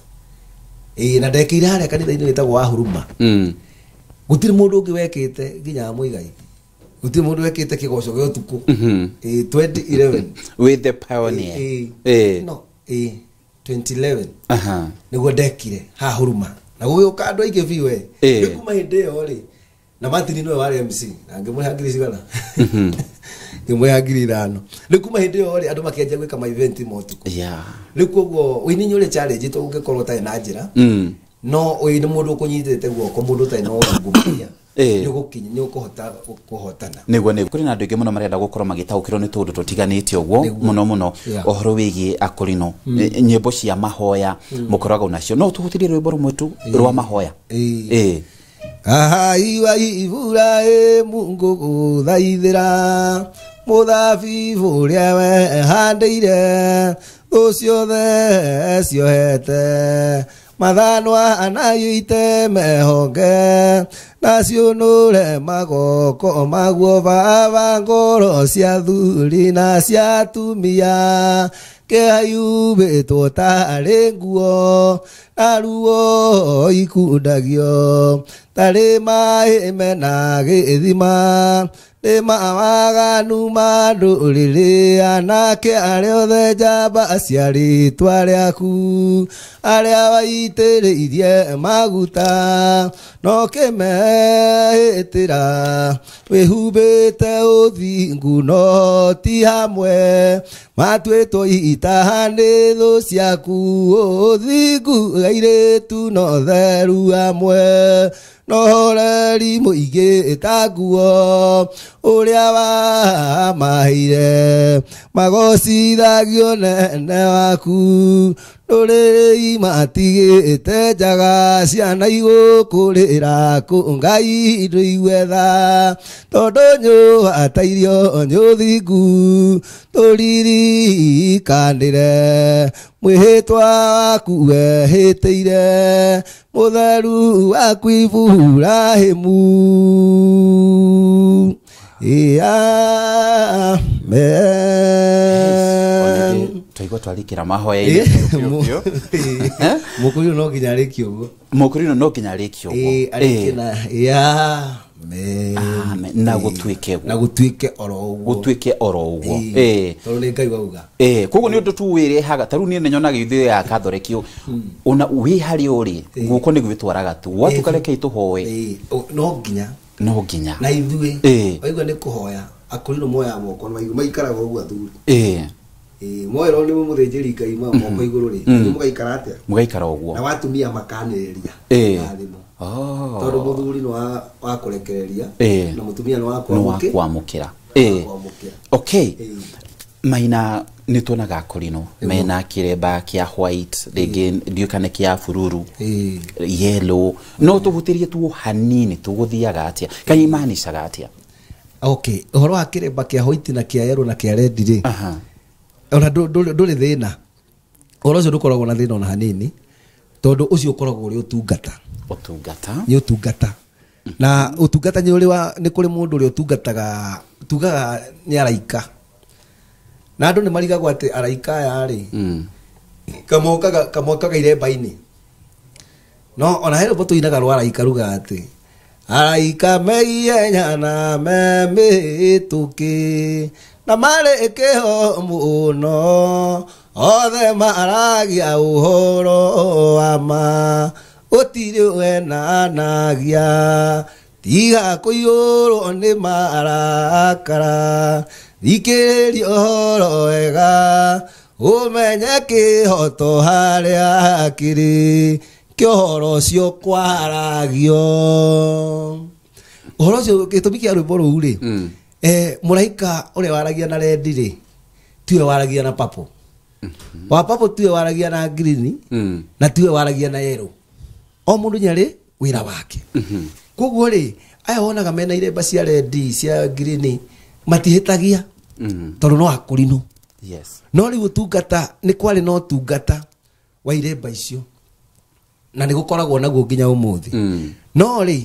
na ndekĩire harĩa kanitha-inĩ wĩtagwo wa Huruma gũtirĩ mũndũ ũngĩ wekĩte nginya Muigai gũtirĩ mũndũ wekĩte kĩgoco gĩa ũtukũ 2011 with the pioneer no 2011 nĩguo ndekire haha Huruma na gũgĩũka andũ aingĩ biũ we rĩu kuma hĩndĩ ĩyo rĩ na Martin nĩwe warĩ MC na ngĩmũrĩha ngiri cigana ngĩmũrĩha 5,000 rĩu kuma hĩndĩ ĩyo rĩ andũ makĩanjia gwĩka ma event ma ũtukũ rĩu koguo ũini nĩ ũrĩ challenge to ũngĩkorwo ũtarĩ na njĩra no ũyũ nĩ mũndũ ũkũnyitĩte guoko mũndũ ũtarĩ na ũngumania nĩ ũkũhota kũhotana nĩguo nĩ kũrĩ na andũ aingĩ mũno marenda gũkorwo magĩtaũkĩrwo nĩ tũũndũ tũtiganĩte ũguo mũno mũno ũhoro wĩgiĩ akũrinũ nyĩmbo cia mahoya mũkoragwo nacio no tũhũthĩrie rwĩmbo rũmwe tu rwa mahoya Ahaiwa Ibrahimu ngũgũthaithĩra mũthabibũ ũrĩa wehandĩire thũ ciothe ciohete mathanwa nayo mehonge naciũnũre magoko maguo baba ngoro cia thuri na cia atumia kĩhayubĩtwo tarĩ nguo na ruo ikundagio tarĩ maĩ mena gĩthima nĩ mawaganu ma ndũrĩrĩ anake arĩa othe njamba cia rĩtwa rĩaku arĩa waitĩrĩirie maguta no kĩmehĩtĩra wĩhumbĩte ũthingu no ti hamwe matuĩtwo itaha nĩ thũ ciaku ũthingu airĩtu no theru hamwe no horeri mũingĩ ta nguo ũrĩa wamaheire magocithagio nene waku ndũrĩrĩ matigĩte njaga ciana igũkũrĩra kũ Ngai ndũigue tha tondũ nyũhatairio nyũthingu tũririkanĩre mwĩhĩtwa waku wehĩtĩire mũtheru waku Iburahĩmu. Amen. Twaigua twarikĩra mahoya-inĩ mũkũrinũ no nginya arĩkie ũguo mũkũrinũ no nginya arĩkie ũguo arĩkie na amen amen na gũtuĩke na gũtuĩke oro ũguo gũtuĩke oro ũguo tondũ nĩ Ngai wauga koguo nĩ ũndũ tu wĩrehaga ta rĩu niĩ nĩnyonaga ithuĩ ya Catholic ona wĩ harĩa ũrĩ guoko nĩ gwĩtwaraga tu watuka rekei tũhoe no nginya no nginya na ithuĩ waigua nĩ kũhoya akũrinũ moyaga moko maikaraga ũguo athuri moerwo nĩ mũthĩnjĩri Ngai moko igũrũ rĩ mũgaikara atĩa mũgaikara ũguo na watumia makanĩrĩria na thimũ tondũ mũthuri nĩ wa kũrekereria na mũtumia nĩ wa kwamũkĩra okay Maina nĩ tuonaga akorino mena kĩremba kĩa white rĩngĩ ndiũĩ kana kĩa bururu yellow, no tũhutĩrie tu hanini tũgũthiaga atĩa kana imanicaga atĩa? Okay, ũhoro wa kĩremba kĩa white na kĩa yellow na kĩa red rĩ, ona ndũrĩ thĩna. Ũhoro ũcio ndũkoragwo na thĩna ona hanini, tondũ ũcio ũkoragwo ũrĩ ũtungata. Ũtungata? Nĩ ũtungata. Na ũtungata nĩ ũrĩ wa, nĩ kũrĩ mũndũ ũrĩa ũtungataga, tugaga nĩ araika. Na andũ nĩ marigagwo atĩ araika aya rĩ, kamokaga iremba-inĩ. No ona he rwĩmbo tũinaga rwa araika rugaga atĩ araika meihenya na memĩtũkĩ na marĩ kĩho mũno, othe maragia ũhoro wa ma, gũtirĩ wenanagia, tiga kũiyũrwo nĩ marakara, thikĩrĩria ũhoro wega, ũmenye kĩhoto harĩa kĩrĩ, kĩohoro ũcio kwaragio. Ũhoro ũcio gĩtũmi kĩa rwĩmbo rũu rĩ, mũraika ũrĩa waragia na red rĩ, tiwe waragia na purple. Wa purple tiwe waragia na green, na tiwe waragia na yellow. O mũndũ nyarĩ wĩra wake. Koguo rĩ, aya wonaga mena iremba cia red, cia green, matihĩtagia, tondũ no akũrinũ. Yes. No rĩu ũtungata nĩ kwarĩ na ũtungata wa iremba icio, na nĩ gũkoragwo naguo nginya ũmũthĩ. No rĩ,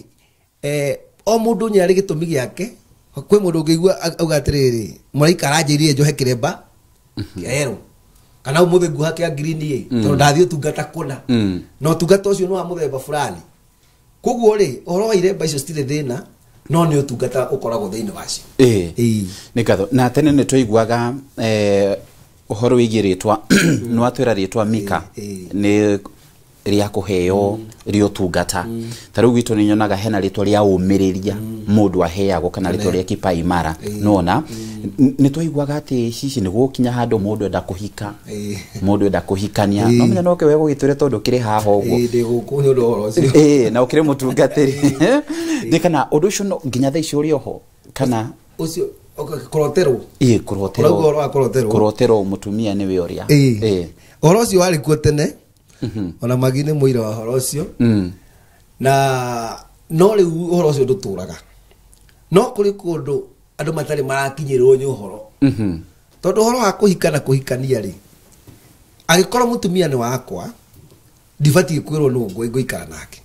o mũndũ nyarĩ gĩtũmi gĩake. Kwĩ mũndũ ũngĩigua auga atĩrĩrĩ, mũraika aranjĩrire njohe kĩremba kĩa yellow, kana ũmũthĩ nguoha kĩa green ĩ, tondũ ndathiĩ ũtungata kũna. Na ũtungata ũcio nĩ wa mũthemba fulani. Koguo rĩ, ũhoro wa iremba icio citirĩ thĩna, no nĩ ũtungata ũkoragwo thĩinĩ wacio. Nĩ ngatho. Na tene nĩ twaiguaga ũhoro wĩgiĩ rĩtwa, nĩ watwĩra rĩtwa Mika nĩ rĩa kũheo rĩa ũtungata. Ta rĩu gwitũ nĩ nyonaga hena rĩtwa rĩa ũmĩrĩria mũndũ aheagwo, kana rĩtwa rĩa kipaimara. Nĩwona? Nĩ twaiguaga atĩ hihi nĩ gũkinya handũ mũndũ enda kũhika, mũndũ enda kũhikania. No menya no kĩwe gũgĩtwĩre tondũ kĩrĩ haha ũguo. Ndĩ gũkũ nĩ ũndũ wa ũhoro ũcio. Na ũkĩrĩ mũtungatĩri. Nĩ kana ũndũ ũcio no nginya thaa ici ũrĩ oho, kana ũcio kũroterwo? Kũroterwo. Ũrauga ũhoro wa kũroterwo? Kũroterwo mũtumia nĩwe ũrĩa. Ũhoro ũcio warĩ kuo tene. Ona Magi nĩ mũira wa ũhoro ũcio. Na no rĩu ũhoro ũcio ndũtũraga. No kũrĩ kũndũ andũ matarĩ marakinyĩrwo nĩ ũhoro. Tondũ ũhoro wa kũhika na kũhikania rĩ, angĩkorwo mũtumia nĩ wakwa, ndibatiĩ kwĩrwo nũ ngũikara nake.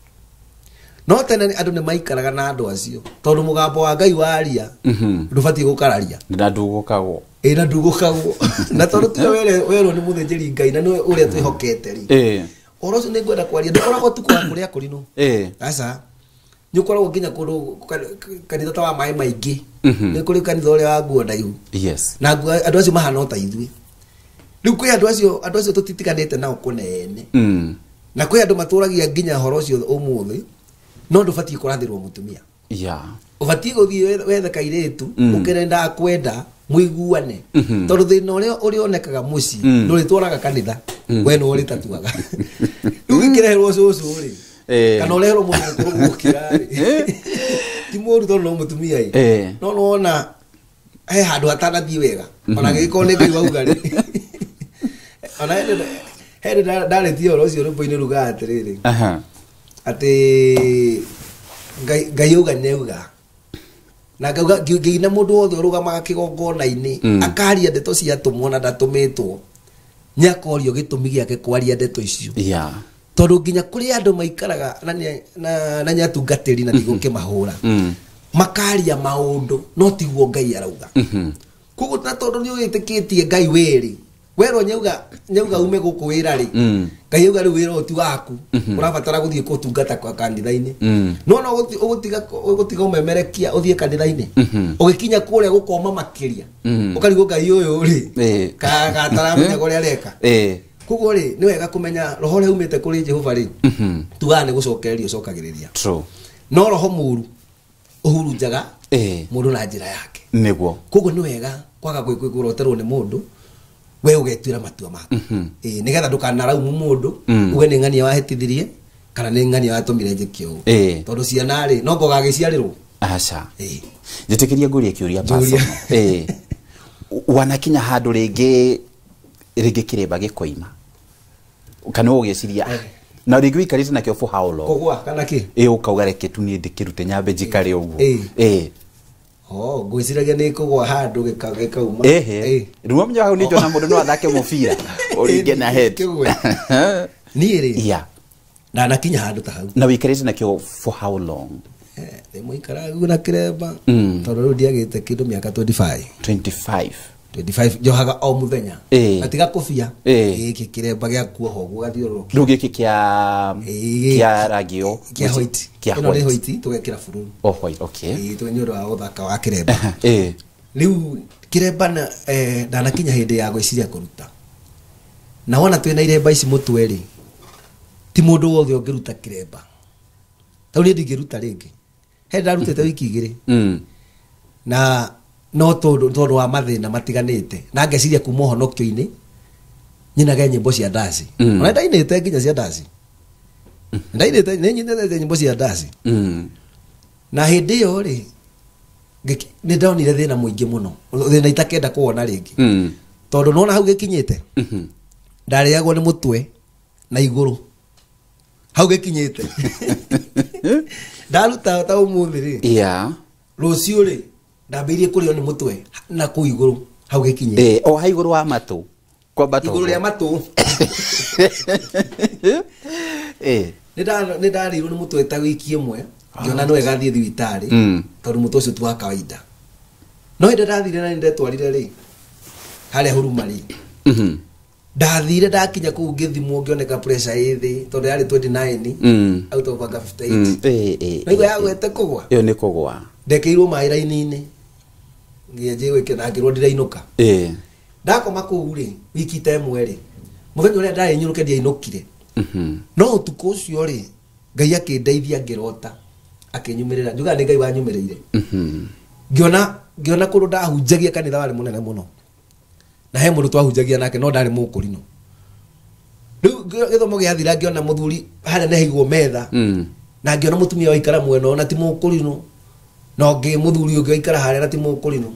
No tene andũ nĩ maikaraga na andũ acio, tondũ mũgambo wa Ngai waria, ndũbatiĩ gũkararia. Na ndũgũkagwo. Na ndũgũkagwo. Na tondũ tiwe werwo nĩ mũthĩnjĩri Ngai na nĩwe ũrĩa twĩhokete rĩ. Ũhoro ũcio nĩ ngwenda kwaria, ndũkoragwo tu kwa kũrĩa kũrinũ. Aca. Nĩ ũkoragwo nginya kũndũ kanitha ta wa maĩ maingĩ. Nĩ kũrĩ kanitha ũrĩa wa nguo ndaihu. Yes. Na andũ acio mahana o ta ithuĩ. Rĩu kwĩ andũ acio tũtitiganĩte nao kũnene. Na kwĩ andũ matũragia nginya ũhoro ũcio ũmũthĩ, no ndũbatiĩ kũrathĩrwo mũtumia. Ũbatiĩ gũthiĩ wethe kairĩtu, ũkĩrenda kwenda, mũiguane. Tondũ thĩna ũrĩa ũrĩonekaga mũciĩ, ndũrĩtwaraga kanitha, we nĩwe ũrĩtatuaga. Rĩu ũngĩkĩreherwo cũcũ rĩ, kana ũreherwo mũndũ mũkũrũ gũkĩra rĩ, ti mũũru tondũ no mũtumia ĩ. No nĩwona he handũ hatanathiĩ wega, ona angĩgĩkorwo nĩ Ngai wauga rĩ. Ona he hĩndĩ ndarĩtie ũhoro ũcio rwĩmbo-inĩ rugaga atĩrĩrĩ, atĩ Ngai auga nĩ auga. Na ngauga ngĩina mũndũ wothe ũrũgamaga kĩgongona-inĩ, akaria ndeto ciatũmwo na ndatũmĩtwo, nĩ akorio gĩtũmi gĩake kwaria ndeto icio. Tondũ nginya kũrĩ andũ maikaraga na nĩ atungatĩri na ndigũkĩmahũra, makaria maũndũ no tiguo Ngai arauga. Koguo na tondũ nĩ ũgĩtĩkĩtie Ngai wĩrĩ, werwo nyauga ume gũkũ wĩra rĩ, Ngai auga rĩu wĩra ũyũ ti waku, ũrabatara gũthiĩ kũtungata kwa kanitha-inĩ. No no ũgũtiga ũmemerekia ũthiĩ kanitha-inĩ, ũgĩkinya kũrĩa gũkoma makĩria, ũkarigwo Ngai ũyũ rĩ, gataramenya ũrĩa areka. Koguo rĩ, nĩ wega kũmenya roho ũrĩa umĩte kũrĩ Jehova rĩ, tugaga nĩ gũcokereria ũcokagĩrĩria. No roho mũũru ũhurunjaga mũndũ na njĩra yake. Nĩguo. Koguo nĩ wega kwaga kũroterwo nĩ mũndũ, we ũgetuĩra matua maku. Nĩgetha ndũkanaraumu mũndũ, uge nĩ ng'ania wahĩtithirie, kana nĩ ng'ania watũmire njĩke ũũ. Tondũ ciana rĩ, no ngoga agĩciarĩrwo. Aca. Njĩtĩkĩrie ngũrie kĩũria personal. Wanakinya handũ rĩngĩ rĩngĩ kĩremba gĩkoima kana ũgĩciria na rĩngĩ wĩikarĩte nakĩo for how long? Kũgwa kana kĩ? Ĩ ũkauga reke tu niĩ ndĩkĩrute nyambe njikare ũguo. Ĩ. Oh, ngwĩciragia nĩ kũgwa handũ gĩkauma. Ĩhĩ. Rĩu wamenya hau nĩ njona mũndũ no athake mũbira ũringe na head. Niĩ rĩ. Yeah. Ndanakinya handũ ta hau. Na wĩikarĩte nakĩo for how long? Nĩ mũikaraga na kĩremba tondũ rĩu ndiagĩte kĩndũ mĩaka 25. 25. 25 njohaga o muthenya. Atiga kũbia. Gĩkĩ kĩremba gĩa kuoha ũguo gathiũrũrũkia. Rĩu gĩkĩ kĩa rangi ũyũ. Kĩa white. Ĩno nĩ white tũgekĩra bururu. Oh, white, okay. Ĩĩ nĩ ũndũ wa ũthaka wa kĩremba. Rĩu kĩremba na ndanakinya hĩndĩ ya gwĩciria kũruta. Na wona twĩna iremba ici mũtwe rĩ, ti mũndũ wothe ũngĩruta kĩremba. Tau niĩ ndingĩruta rĩngĩ. He ndarutĩte wiki igĩrĩ. Na no tondũ wa mathĩna matiganĩte na ngeciria kuma ũhonokio-inĩ nyinage nyĩmbo cia ndaci. Ona ndainĩte nginya cia ndaci. Ndainĩte nĩ nyinĩte nyĩmbo cia ndaci. Na hĩndĩ ĩyo rĩ nĩ ndonire thĩna mũingĩ mũno, thĩna itakenda kuona rĩngĩ. Tondũ nona hau gĩkinyĩte ndarĩagwo nĩ mũtwe na igũrũ hau gĩkinyĩte. Ndaruta ta ũmũthĩ rĩ. Yeah. Rũciũ rĩ ndambĩrĩirie kũrĩo nĩ mũtwe na kũu igũrũ hau gĩkinyĩte. O hau igũrũ wa matũ. Kwambata igũrũ rĩa matũ. Nĩ ndarĩirwo nĩ mũtwe ta wiki ĩmwe ngĩona nĩ wega thiĩ thibitarĩ tondũ mũtwe ũcio ti wa kawaida. No hĩndĩ ndathire na nĩ ndetwarire rĩ harĩa Huruma rĩ. Ndathire ndakinya kũu ngĩthimwo ngĩoneka pressure ĩ thĩ tondũ yarĩ 29 out of 58. Na igua yagwete kũgwa. Ĩyo nĩ kũgwa. Ndekĩirwo maĩ raini-inĩ ngĩanjia gwĩkĩra ngĩrwo ndirainũka. Ndakoma kũu rĩ wiki ta ĩmwe rĩ mũthenya ũrĩa ndarĩ nyũrũke ndiainũkire. No ũtukũ ũcio rĩ Ngai akĩndeithia ngĩrota akĩnyumĩrĩra njugaga nĩ Ngai wanyumĩrĩire. Ngĩona kũndũ ndahunjagia kanitha warĩ mũnene mũno na he mũndũ twahunjagia nake no ndarĩ mũkũrinũ. Rĩu gĩthomo gĩathira ngĩona mũthuri harĩa nĩ haigwo metha na ngĩona mũtumia waikara mwena ona ti mũkũrinũ na ũngĩ mũthuri ũngĩ waikara harĩa na ti mũkũrinũ.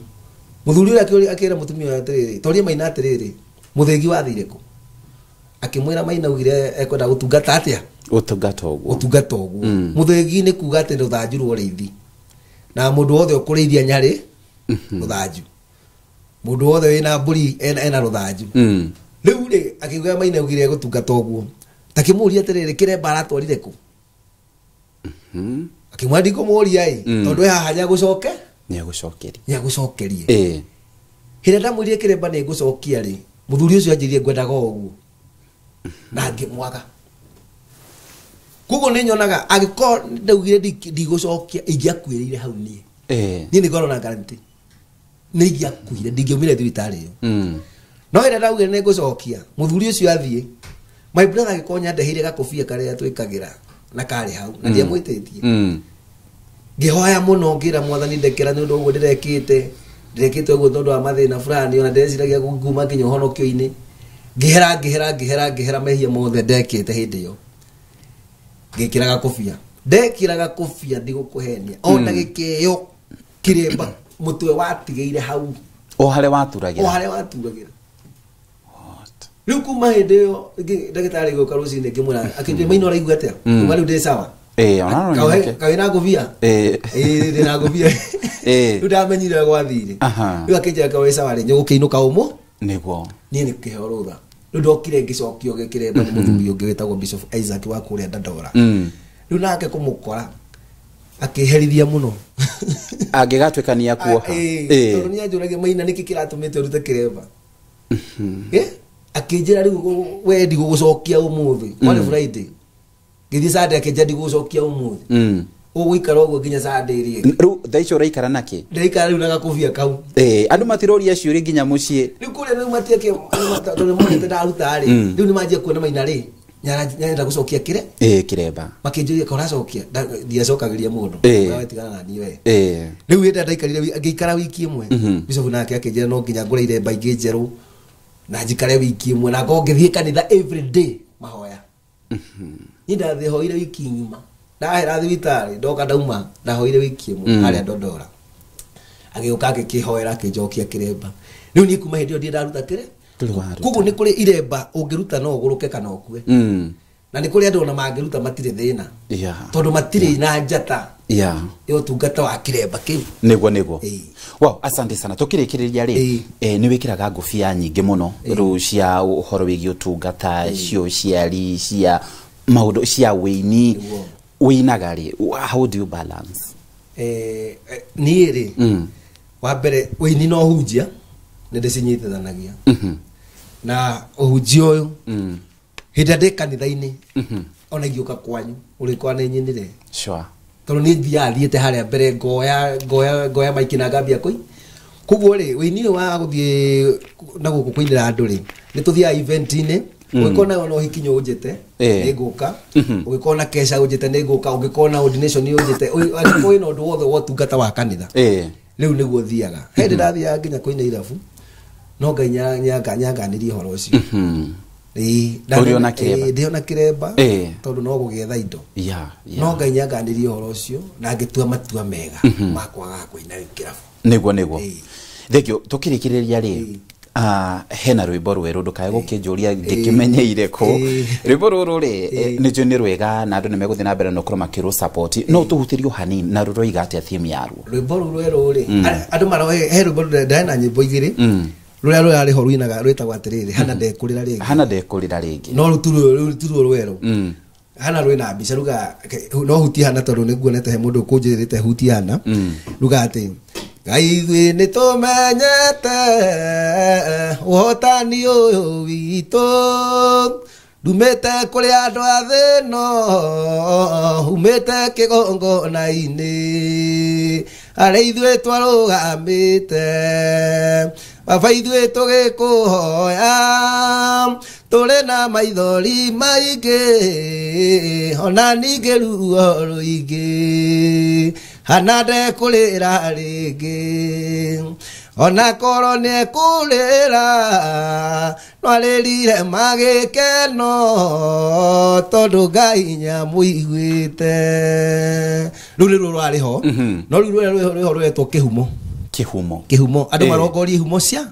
Mũthuri ũrĩa akĩra mũtumia ũyũ atĩrĩrĩ, toria Maina atĩrĩrĩ, mũthĩgi wathire kũ? Akĩmwĩra Maina augire ekwenda gũtungata atĩa? Ũtungata ũguo. Ũtungata ũguo. Mũthĩgi nĩ kuga atĩ rũthanju rwa ũrĩithi. Na mũndũ wothe ũkũrĩithia nyarĩ rũthanju. Mũndũ wothe wĩna mbũri ena rũthanju. Rĩu rĩ akiuga Maina augire egũtungata ũguo. Takĩmũria atĩrĩrĩ, kĩremba aratwarire kũ? Akĩmwĩra ndikũmũria ĩ tondũ haha nĩagũcoke nĩagũcokerie. Hĩndĩ ndamwĩrire kĩremba nĩ ngũcokia rĩ, mũthuri ũcio anjĩrire ngwendaga o ũguo na ngĩmwaga. Koguo nĩ nyonaga angĩkorwo ndaugire ndigũcokia ingĩakuĩrĩire hau niĩ. Niĩ nĩ ngorwo na guarantee nĩ ingĩakuire ndingĩaumire thibitarĩ ĩyo. No hĩndĩ ndaugire nĩ ngũcokia mũthuri ũcio athiĩ, my brother agĩkorwo nyandeheire gakobia karĩa twĩkagĩra na karĩ hau na ndiamwĩtĩtie. Ngĩhoya mũno ngĩra mwathani ndekera nĩ ũndũ ũguo ndĩrekĩte ũguo tondũ wa mathĩna fulani ona ndĩreciragia kuma nginya ũhonokio-inĩ. Ngĩhera mehia mothe ndekĩte hĩndĩ ĩyo. Ngĩkĩra gakobia. Ndekĩra gakobia ndigũkũhenia. O ndagĩka ĩyo kĩremba mũtwe watigĩire hau. O harĩa waturagĩra. O harĩa waturagĩra. Rĩu kuma hĩndĩ ĩyo ndagĩtarĩ gũka rũcinĩ ngĩmwĩra akĩnjĩra Maina ũraigua atĩa? Kuma rĩu ndĩ sawa. Kaĩ na ngũbia? Ĩĩ ndĩ na ngũbia. Rĩu ndamenyire gwathire. Rĩu akĩnjĩra kaĩ sawa rĩ nyũgũkĩinũka ũmũ? Nĩguo. Niĩ nĩ kĩheo rũtha. Rĩu ndokire ngĩcokio gĩkĩremba nĩ mũthuri ũngĩ wĩtagwo Bishop Isaac wa kũrĩa Dandora. Rĩu nake kũmũkora akĩherithia mũno. Angĩgatuĩka nĩ akuoha. Tondũ nĩ anjũragia Maina nĩkĩ kĩratũmĩte ũrute kĩremba? Akĩnjĩra rĩu we ndigũgũcokia ũmũthĩ. Kwarĩ Friday. Ngĩthiĩ Sunday akĩnjĩra ndigũgũcokia ũmũthĩ. Ũgũikara ũguo nginya Sunday ĩrĩa ĩngĩ. Rĩu thaa icio ũraikara nakĩ? Ndĩraikara rĩu na gakobia kau. Andũ matiroria ciũria nginya mũciĩ. Rĩu kũrĩa rĩu matiake tondũ nĩmonete ndaruta rĩ. Rĩu nĩmanjia kuona Maina rĩ nyarenda gũcokia kĩre? Kĩremba. Makĩnjũria ka ũracokia? Ndiacokagĩria mũndũ. Wewe tigana na niĩ we. Rĩu hĩndĩ ndaikarire ngĩikara wiki ĩmwe. Bishop nake akĩnjĩra no nginya ngũre iremba ingĩ njerũ na njikare wiki ĩmwe na ngorwo ngĩthiĩ kanitha every day mahoya. Niĩ ndathiĩ wiki ng'ima. Ndahera thibitarĩ ndoka ndauma ndahoire wiki ĩmwe harĩa Dandora. Agĩũka agĩkĩhoera akĩnjokia kĩremba. Rĩu niĩ kuma hĩndĩ ĩyo ndirĩ ndaruta kĩre. Koguo nĩ kũrĩ iremba ũngĩruta no ũgũrũke kana ũkue. Na nĩ kũrĩ andũ ona mangĩruta matirĩ thĩna. Tondũ matirĩ na njata. Ya ũtungata wa kĩremba kĩu. Nĩguo. Wow, asante sana. Tũkĩrĩkĩrĩria rĩ, nĩ wĩkĩraga ngũbia nyingĩ mũno rĩu cia ũhoro wĩgiĩ ũtungata, cia ũciari, cia maũndũ, cia wĩini. Wĩinaga rĩ, how do you balance? Niĩ rĩ, wa mbere wĩini na ũhunjia nĩ ndĩcinyitithanagia. Na ũhunjia ũyũ hĩndĩ ĩrĩa ndĩ kanitha-inĩ ona ingĩũka kwanyu ũrĩkorwo nĩ nyinire. Sure. Tondũ niĩ thiaga thiĩte harĩa mbere ngoya maiki na ngambia kũi. Koguo rĩ, wĩini ũyũ wa gũthiĩ na gũkũ kũinĩra andũ rĩ, nĩ tũthiaga event-inĩ. Ũngĩkorwo na ũhiki ũnjĩte nĩ ngũka, ũngĩkorwo na kesha ũnjĩte nĩ ngũka, ũngĩkorwo na ordination ũnjĩte, angĩkorwo wĩna ũndũ wothe wa ũtungata wa kanitha. Rĩu nĩguo thiaga. He hĩndĩ ndathiaga nginya kũina irabu, no Ngai nyanganirie ũhoro ũcio. Ũrĩ ona kĩremba? Ndĩ ona kĩremba, tondũ no gũgĩetha indo. No Ngai nyanganirie ũhoro ũcio na ngĩtua matua mega ma kwagaga kũina kĩrabu. Nĩguo. Thank you. Tũkĩrĩkĩrĩria rĩ, hena rwĩmbo rwerũ ndũkae gũkĩnjũria ngĩkĩmenyeire kũ. Rwĩmbo rũrũ rĩ, nĩ njũĩ nĩ rwega na andũ nĩ megũthiĩ na mbere na gũkorwo makĩrũ support. No tũhutĩrio hanini na rũroiga atĩa theme yaruo? Rwĩmbo rũu rwerũ rĩ, andũ maroe, he rwĩmbo rũrĩa na nyĩmbo igĩrĩ. Rũrĩa rũrarĩ ho rũinaga rwĩtagwo atĩrĩrĩ, Hana ndekũrĩra rĩngĩ. Hana ndekũrĩra rĩngĩ. No rũu ti ruo rwerũ. Hana rwĩna mbica ruga no hutie Hana tondũ nĩnguonete he mũndũ ũkũnjĩrĩte hutie Hana. Ruga atĩ Ngai ithuĩ nĩtũmenyete ũhotani ũyũ witũ, ndumĩte kũrĩ andũ a thĩ-ĩno, umĩte kĩgongona-inĩ, harĩa ithuĩ twarũgamĩte, baba ithuĩ tũgĩkũhoya, tũrĩ na maithori maingĩ, ona ningĩ ruo rũingĩ, Hana ndekũrĩra rĩngĩ, ona korwo nĩekũrĩra, no arĩrire magĩkeno, tondũ Ngai nĩamũiguĩte. Rũu nĩruo rwarĩ ho. No rĩu rũrĩa rwĩho rwetwo kĩhumo. Kĩhumo. Kĩhumo. Andũ marongorie ihumo cia?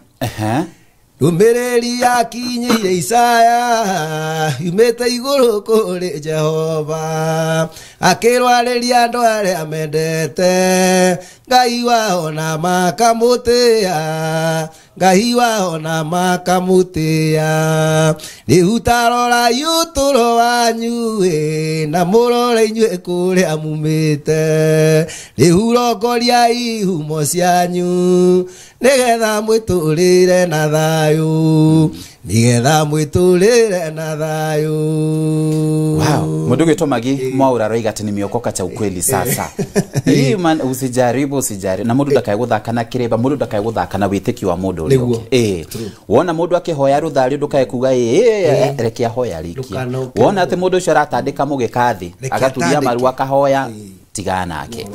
Ndũmĩrĩri yakinyĩire Isaya, yumĩte igũrũ kũrĩ Jehova, akĩrwarĩria andũ arĩa mendete Ngai wao na makamũtĩĩa, Ngai wao na makamũtĩĩa. Rĩu ta rorai ũtũũro wanyu ĩ, na mũrore inyuĩ kũrĩa mumĩte, rĩu rongoriai ihumo cianyu, nĩgetha mwĩtũrĩre na thayũ, nĩgetha mwĩtũrĩre na thayũ. Wow, mũndũ ũgwĩtwo Magi Mwaura aroiga atĩ nimeokoka cha ukweli sasa. Hii man, usijaribu. Na mũndũ ndakae gũthaka na kĩremba, mũndũ ndakae gũthaka na wĩtĩkio wa mũndũ ũrĩa ũngĩ. Wona mũndũ akĩhoya rũtharĩ ndũkae kuga reke ahoya rĩkia. Wona atĩ mũndũ ũcio aratandĩka mũgĩka thĩ, agaturia maru akahoya, tigana nake.